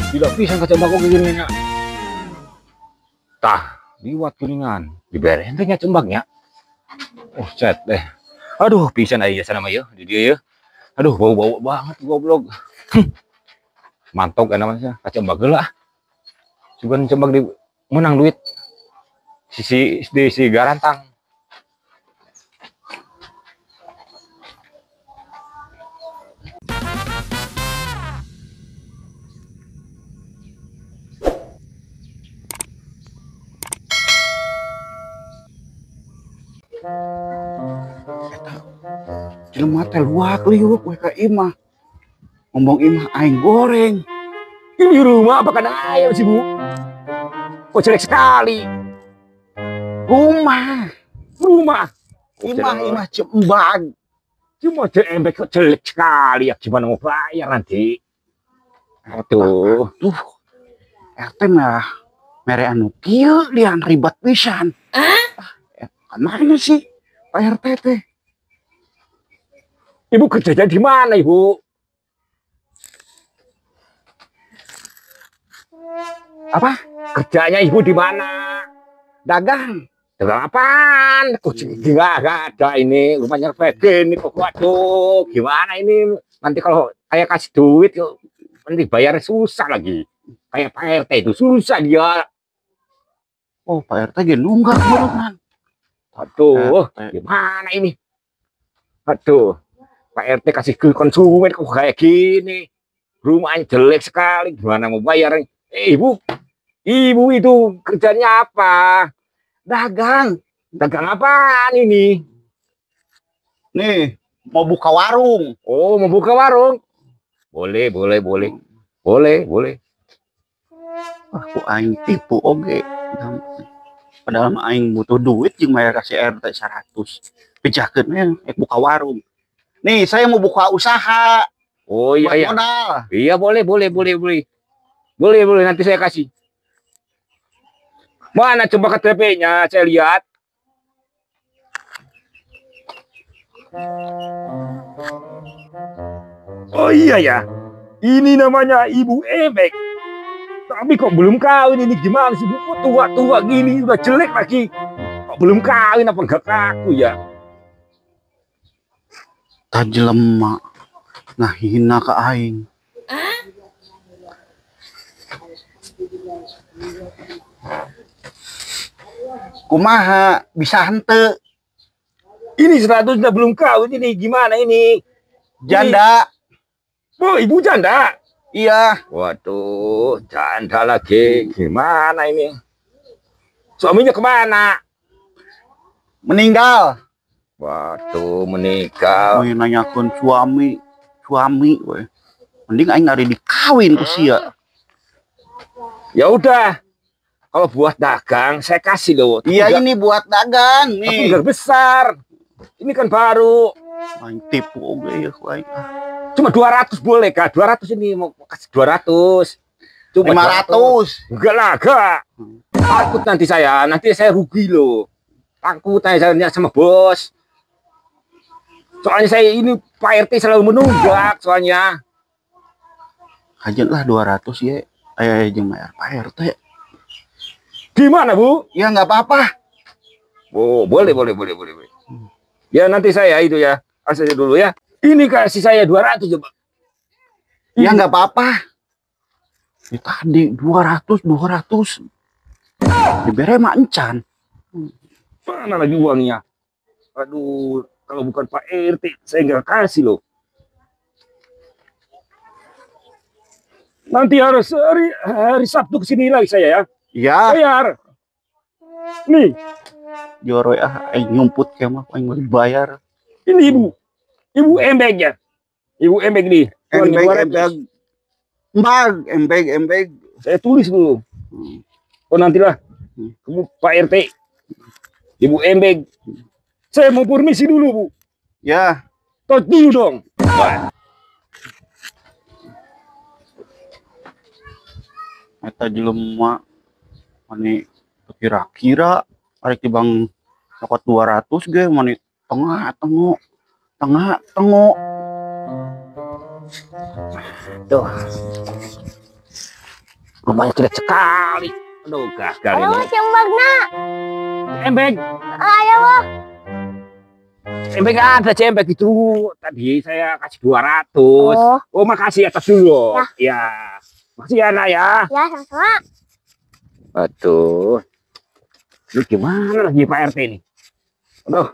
Tidak bisa kacembak oge gini nya. Tah, liwat kuningan. Dibere henteu nya cembaknya. Oh, set deh. Aduh, pisan aya sana mah yeuh di dieu yeuh. Aduh, bau-bau banget goblok. Mantok kana mah kacembak heula. Sugan cembak di menang duit. Sisi di si garantang. Jelema teh luak liuk we ka imah. Ngomong imah aing goreng. Ini rumah apa kan ayam sih, Bu? Kok jelek sekali. Rumah. Rumah. Imah cembag. Cuma embek kok jelek sekali ya, gimana mau bayar nanti? Aduh. Tuh. RT mah mere anu kieu lian ribet pisan. Kemana sih Pak RT teh? Ibu kerjanya di mana, Ibu? Apa? Kerjanya Ibu di mana? Dagang. Dagang apaan? Kok nggak ada ini, rumahnya ini kok. Waduh, gimana ini? Nanti kalau saya kasih duit, nanti bayarnya susah lagi. Kayak Pak RT itu susah dia. Oh, Pak RT ge nunggak beneran. Aduh, gimana ini? Aduh, Pak RT kasih ke konsumen kok kayak gini. Rumahnya jelek sekali, gimana mau bayar? Ibu, ibu itu kerjanya apa? Dagang. Dagang apaan ini? Nih, mau buka warung. Oh, mau buka warung. Boleh, boleh, boleh. Boleh, boleh. Wah, ku aing tipu oge. Padahal mah aing butuh duit jeung bayar ka si RT 100. Pijakeun we buka warung. Nih, saya mau buka usaha. Oh iya, iya. Modal. Iya, boleh, boleh, boleh, boleh. Boleh, boleh, nanti saya kasih. Mana coba KTP-nya, saya lihat. Oh iya ya. Ini namanya Ibu Ebek. Tapi kok belum kawin ini, gimana sih, Bu? Tua-tua gini udah jelek lagi. Kok belum kawin apa enggak kaku ya? Ta jelema ngahina ka aing. Kumaha bisa henteu? Ini 100 udah belum kawin ini, gimana ini? Janda. Bu, ibu janda? Iya. Waduh, janda lagi. Gimana ini? Suaminya kemana? Meninggal. Waduh, meninggal. Mau nanyakeun suami, suami we. Mending aing ngari dikawin ku sia. Ya udah. Kalau buat dagang saya kasih loh. Iya, ini buat dagang nih. Tapi nggak besar. Ini kan baru. Aing tipu oge ya aing. Cuma 200 boleh kah? 200 ini mau kasih 200. Cuma 500. Enggak lah, enggak. Takut nanti saya rugi loh. Takut saya sama bos. Soalnya saya ini Pak RT selalu menunggak soalnya. Kajen lah 200 ya. Ayo jeung bayar Pak RT. Gimana, Bu? Ya nggak apa-apa. Oh, boleh, boleh, boleh, boleh, boleh. Ya nanti saya itu ya. Kasih dulu ya. Ini kasih saya 200 coba. Ya nggak apa-apa. Ya, tadi 200, 200. Dibere mah encan. Mana lagi uangnya? Aduh, kalau bukan Pak RT saya nggak kasih loh. Nanti harus hari Sabtu kesini lagi saya ya. Iya. Bayar. Nih. Joroy ah, aing nyumput kayak mah aing mau dibayar. Ini ibu. Ibu embeknya. Ibu embek nih. Embek, embek. Mbak, embek, embek. Saya tulis dulu. Oh nantilah. Pak RT. Ibu embek. Saya mau permisi dulu, Bu. Ya. Tot dulu dong. Eta jelema mani kira-kira arek tibang nyokot 200 ge mani tengah tengok tengah tengok. Tuh. Rumahnya tidak sekali. Aduh, gagal ini. Ayo, cembagna. Embek. Ayo, wah. Embek ada cembek itu. Tadi saya kasih 200. Oh. Oh, makasih atas dulu. Ya. Ya. Makasih ya, nak ya. Ya, sama-sama. Aduh. Ini gimana lagi Pak RT ini? Aduh.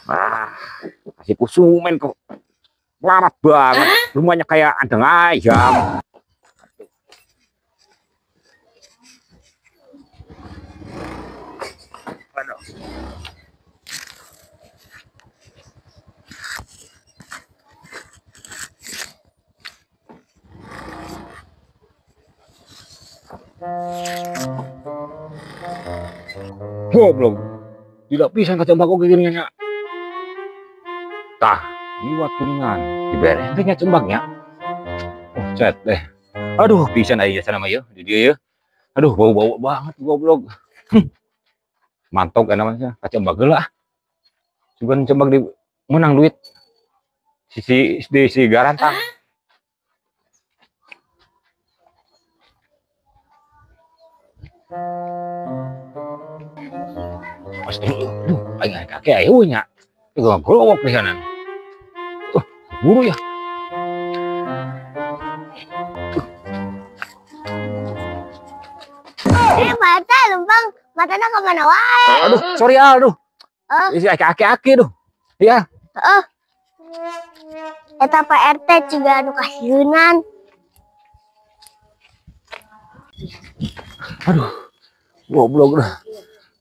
Ah, kasih kusumen kok. Lama banget. Rumahnya kayak andeng ayam. Aduh. Goblok. Tidak bisa kacambak oge gini nya. Tah, liwat kuningan. Dibere teh nya cembaknya. Oh, cet deh. Aduh, pisan aya sana mah yeuh di dieu yeuh. Aduh, bau-bau banget goblok. Mantok namanya kacambak geula. Sugan cembak di menang duit. Si si garantang. Aduh, aing kakek ayo nya. Golok di kanan. Buru ya. Mata lempang, matanya kemana wae? Aduh, sorry aduh. Si aki-aki duh. Iya. Heeh. Eta Pak RT juga anu kasieunan. Aduh. Goblok dah.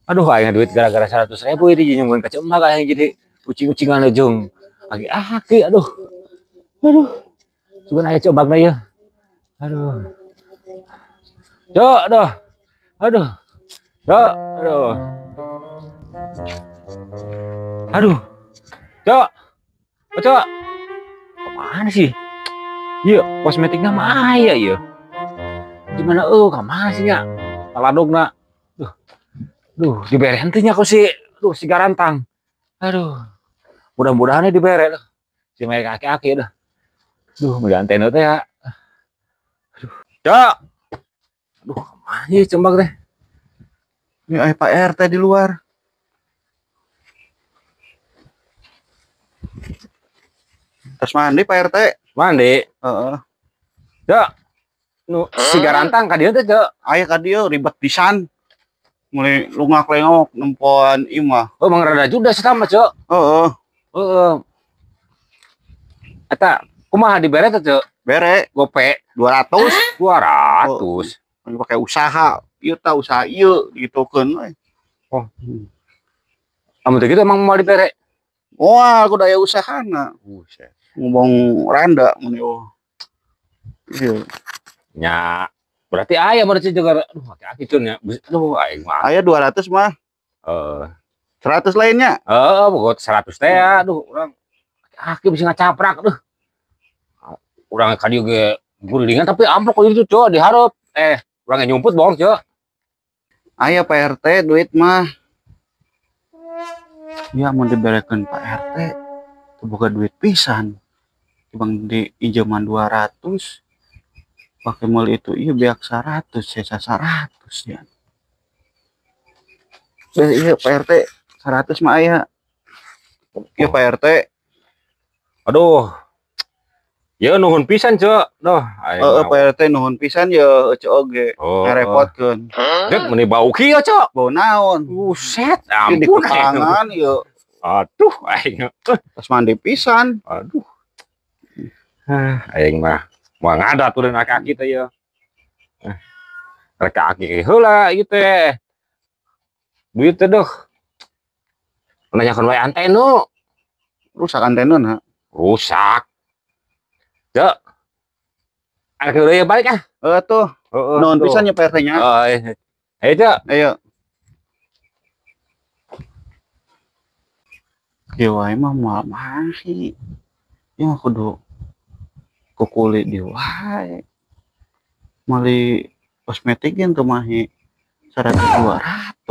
Aduh, aing duit gara-gara 100.000 ini nyungguin kacembak aing jadi ucing-ucingan ujung. Aki-aki aduh. Aduh. Cuman aya coba ya. Aduh. Cok, aduh. Aduh. Cok, aduh. Aduh. Cok. Oh, cok. Kemana sih? Iya, kosmetiknya mah aya ieu. Gimana kemana sih nya? Taladogna. Duh. Duh, dibere henteu nya ku si aduh si garantang. Aduh. Mudah-mudahan dibere lah. Si mereka aki-aki dah. Duh, mudah antena teh ya. Aduh. Cok. Aduh, kemana ya cembak teh? Ini aya Pak RT di luar. Terus mandi Pak RT. Mandi. Heeh. Cok. Nu si garantang ka dieu teh, Cok. Aya ka dieu ribet pisan. Mulai lungak-lengok nempoan imah. Oh, mang rada juda sama, Cok. Heeh. Heeh. Eta kumaha dibere teh, Cok? Bere gope 200. 200. Oh, pakai usaha, ieu tah usaha ieu gitukeun we. Oh. Amun teh kitu emang mau dibere? Wah, aku daya usahana. Buset. Ngomong randa mun ieu. Iya. Nya, berarti aya meureun juga. Aduh, aki-aki cun nya. Aduh, aing mah. Aya 200 mah. Heeh. 100 lainnya? Heeh, pokok 100 teh ya. Aduh, urang aki bisa ngacaprak aduh. Urang ka dieu ge gulingan tapi amplok itu Cok dihareup. Urang nyumput bohong, Cok. Aya Pak RT duit mah. Ya mun diberekeun Pak RT teu boga duit pisan. Tibang di injeman 200. Pakai meuli itu iya beak 100, sesa 100 ya. Iya Pak RT 100 mah aya. Iya Pak RT. Aduh. Ya nuhun pisan, Cok. Duh, heeh Pak RT nuhun pisan ya ceu oge. Ngarepotkeun. Dek meuni bau kieu, Cok. Bau naon? Buset, ampun. Di tangan ieu. Aduh, aing. Terus mandi pisan. Aduh. Hah, aing mah mau ngadat udah kaki teh ya. Rek kaki heula ieu teh. Duit teh duh. Nanyakeun wae antena. Rusak antena na. Rusak. Cok. Anak heula ya balik ah. Heeh tuh. Heeh. Nuhun pisan nya Pak RT nya. Heeh. Ayo, Cok. Ayo. Kieu wae mah moal mahi. Ieu mah kudu kukuli di wae. Meuli kosmetik yang kemahi 100 200.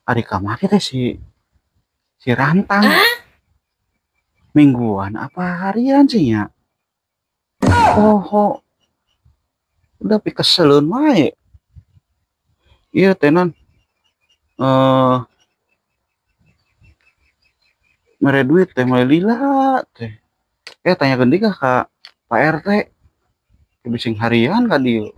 Ari kamari teh si rantang. Mingguan apa harian sih ya? Oh, udah pikeseleun wae. Iya tenan. Eh, mere duit teh mulai lila teh. Eh, tanya deui ka Pak RT. Bising harian ka dieu.